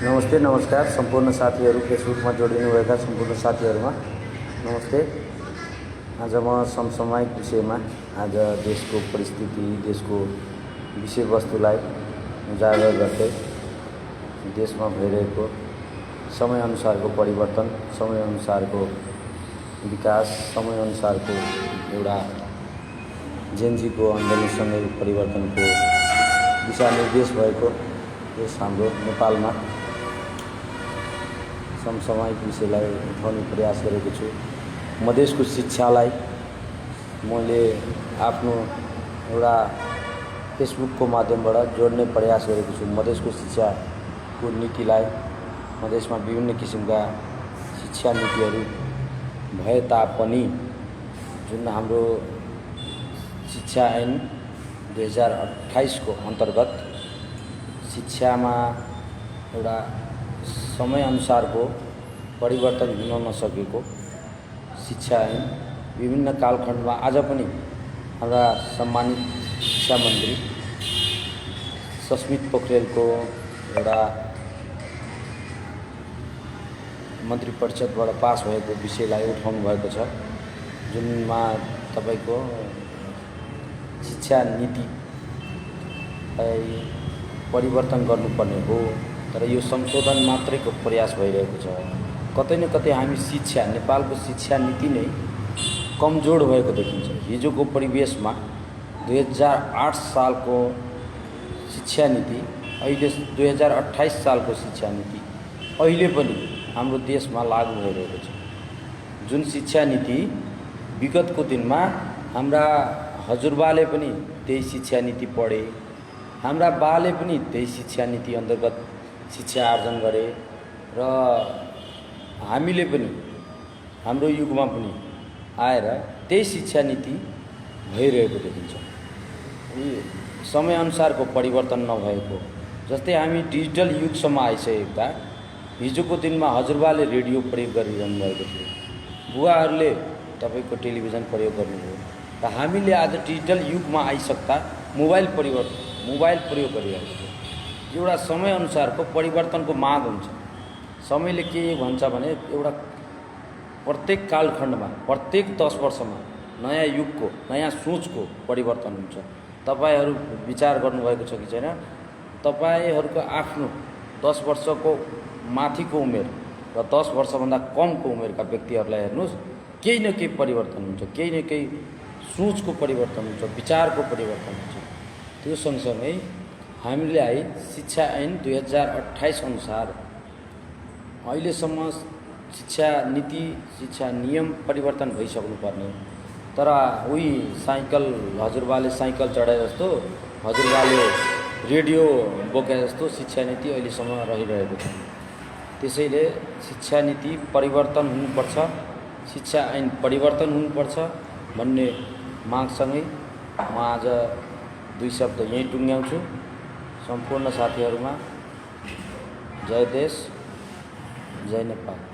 नमस्ते नमस्कार सम्पूर्ण साथीहरू, फेसबुकमा जोडिनुभएका सम्पूर्ण साथीहरूमा नमस्ते। आज म समसामयिक विषयमा आज देशको परिस्थिति, देशको विषयवस्तुलाई उजागर गर्दै देशमा भइरहेको समयअनुसारको परिवर्तन, समयअनुसारको विकास, समयअनुसारको एउटा जेनजीको आन्दोलनसँगै परिवर्तनको दिशानिर्देश भएको यस हाम्रो नेपालमा समसामयिक विषयलाई उठाउने प्रयास गरेको छु। मधेसको शिक्षालाई मैले आफ्नो एउटा फेसबुकको माध्यमबाट जोड्ने प्रयास गरेको छु। मधेसको शिक्षाको नीतिलाई, मधेसमा विभिन्न किसिमका शिक्षा नीतिहरू भए तापनि जुन हाम्रो शिक्षा ऐन 2028 को अन्तर्गत शिक्षामा एउटा समयअनुसारको परिवर्तन हुन नसकेको शिक्षा ऐन विभिन्न कालखण्डमा आज पनि हाम्रा सम्मानित शिक्षा मन्त्री सस्मित पोखरेलको एउटा मन्त्री परिषदबाट पास भएको विषयलाई उठाउनु भएको छ, जुनमा तपाईको शिक्षा नीति परिवर्तन गर्नुपर्ने हो, तर यो संशोधन मात्रैको प्रयास भइरहेको छ। कतै न कतै हामी शिक्षा, नेपालको शिक्षा नीति नै कमजोर भएको देखिन्छ। हिजोको परिवेशमा 2008 सालको शिक्षा नीति, अहिले 2028 सालको शिक्षा नीति अहिले पनि हाम्रो देशमा लागू भइरहेको छ। जुन शिक्षा नीति विगतको दिनमा हाम्रा हजुरबाले पनि त्यही शिक्षा नीति पढे, हाम्रा बाले पनि त्यही शिक्षा नीति अन्तर्गत शिक्षा आर्जन गरे र हामीले पनि हाम्रो युगमा पनि आएर त्यही शिक्षा नीति भइरहेको देखिन्छ। समयअनुसारको परिवर्तन नभएको, जस्तै हामी डिजिटल युगसम्म आइसकेका, हिजोको दिनमा हजुरबाले रेडियो प्रयोग गरिरहनु भएको थियो, बुवाहरूले तपाईको टेलिभिजन प्रयोग गर्नुभयो र हामीले आज डिजिटल युगमा आइसक्दा मोबाइल प्रयोग गरिरहेको थियो। एउटा समयअनुसारको परिवर्तनको माग हुन्छ। समयले के भन्छ भने एउटा प्रत्येक कालखण्डमा, प्रत्येक 10 वर्षमा नयाँ युगको, नयाँ सोचको परिवर्तन हुन्छ। तपाईहरू विचार गर्नुभएको छ कि छैन? तपाईहरूको आफ्नो 10 वर्षको माथिको उमेर र 10 वर्षभन्दा कमको उमेरका व्यक्तिहरूलाई हेर्नुहोस्, केही न केही परिवर्तन हुन्छ, केही न केही सोचको परिवर्तन हुन्छ, विचारको परिवर्तन हुन्छ। त्यो सँगसँगै हामीलाई शिक्षा ऐन 2028 अनुसार अहिलेसम्म शिक्षा नीति, शिक्षा नियम परिवर्तन भइसक्नुपर्ने, तर उही साइकल, हजुरबाले साइकल चढाए जस्तो, हजुरबाले रेडियो बोके जस्तो शिक्षा नीति अहिलेसम्म रहिरहेको छ। त्यसैले शिक्षा नीति परिवर्तन हुनुपर्छ, शिक्षा ऐन परिवर्तन हुनुपर्छ भन्ने मागसँगै म आज 2 शब्द यहीँ टुङ्ग्याउँछु। सम्पूर्ण साथीहरूमा जय देश, जय नेपाल।